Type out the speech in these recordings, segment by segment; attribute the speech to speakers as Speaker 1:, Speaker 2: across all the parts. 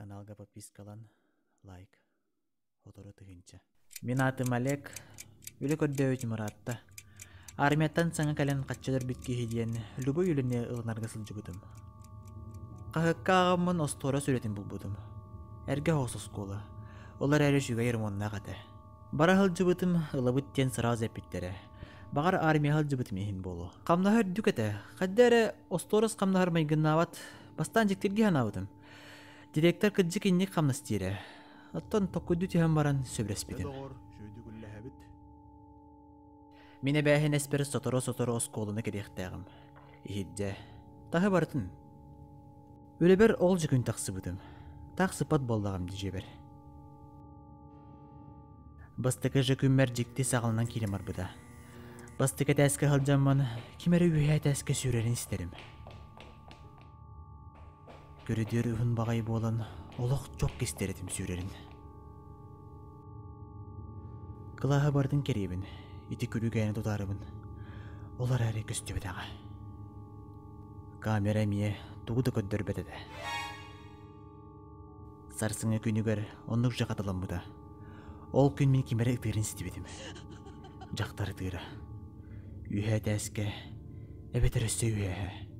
Speaker 1: Каналга подпискалан, лайк, сотору тыһыынча. Мин аатым Олег, үлэ көрдөөбүтүм ыраатта. Армияттан саҥа кэлэн хаччы өлөрбүт киһи диэн любой үлэни ылынарга сылдьыбытым. Хаһыакка ааҕаммын остуорас үлэтин булбутум. Эргэ оһоҕос оскуола. Ол эрээри үчүгэй ремоннаах этэ. Бара сылдьыбытым, ылабыт диэн сразу эппиттэрэ. Баҕар армия сылдьыбытым иһин буолуо. Хамнаһа үрдүк этэ. Хайда эрэ остуорас хамнаһар майгыннаабат. Бастаан дьиктиргии санаабытым. Директор кырдьык инник хамнас диирэ. Оттон токкуйду түһэн баран сөбүлэспитим.
Speaker 2: доҕор, үчүгэйдик үллэһэбит.
Speaker 1: Мин эбээһинэспэр сотору-сотору оскуоланы кэлиэхтээҕим. Иһирдьэ. Таһы барытын. Үлэбэр ол дьэ күн тахсыбытым. Таах сыппат буоллаҕым дии дьиэбэр. Бастакы же күммэр дьикти саҕаланан киирэн барбыта. Бастакы этээскэ сылдьаммын ким эрэ үөһээ этээскэ сүүрэрин истэрим. Көрүдүөр уһун баҕайы буолан олох чох истэр этим сүүрэрин. Кылааһы барытын кэриэбин, ити күлүгээни тутаарыбын. Ол эрээри көстүбэтэҕэ. Камера эмиэ тугу да көрдөрбөт этэ. Сарсыҥҥы күнүгэр оннук же хатыламмыта. Ол күн мин ким эрэ ытыырын истибитим. Дьахтар ытыыра. Үөһээ этээскэ, эбэтэр өссө үөһээ.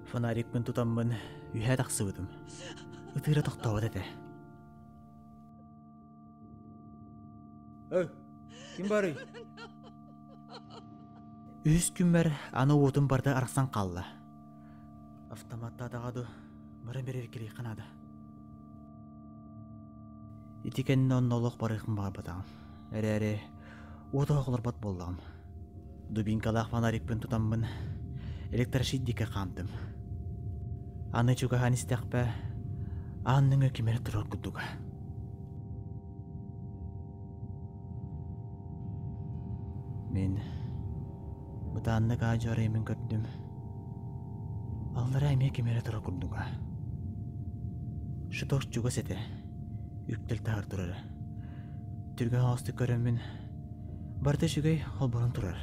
Speaker 1: Фонарикпын тутаммын үөһээ тахсыбытым. Ытыыра тохтообот этэ. Эй, ким барый? Үһүс күммэр аны уотум барыта арахсан хаалла. Автоматтаатаҕа дуу, баран бэрэбиэркэлиэххэ наада. Ити кэннэ онно олох барыахпын баҕарбатаҕым. Эрээри уот оһох олорбот буоллаҕым. Дубинкалаах фонарикпын тутаммын электрощит диэки хаамтым. Аны чугаһаан истэхпэ, аан нөҥүө ким эрэ турар курдуга. Мин бытааннык аа-дьуо арыйаммын көрдүм. Аллараа эмиэ ким эрэ турар курдуга. Щиток чугас этэ, үктэл таһар турара. Түргэн оҕустук көрөммүн, барыта үчүгэй холбонон турар.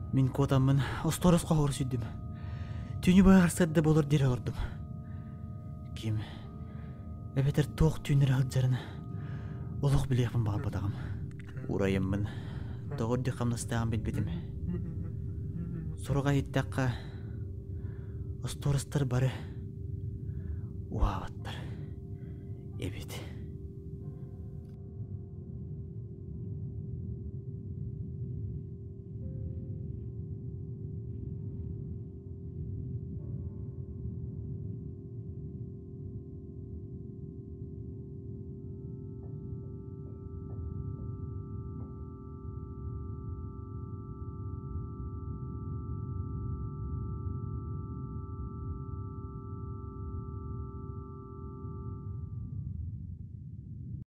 Speaker 1: Мин куотаммын остуорас хоһугар сүүрдүм. Түүнү быһа сырда буолар диэри олордум. Ким эбэтэр туох түүннэри сылдьарын олох билиэхпин баҕарбатаҕым. Урайыммын тоҕо үрдүк хамнастааҕын билбитим. Суруга иһиттэххэ, остуорастар бары уһаабаттар эбит.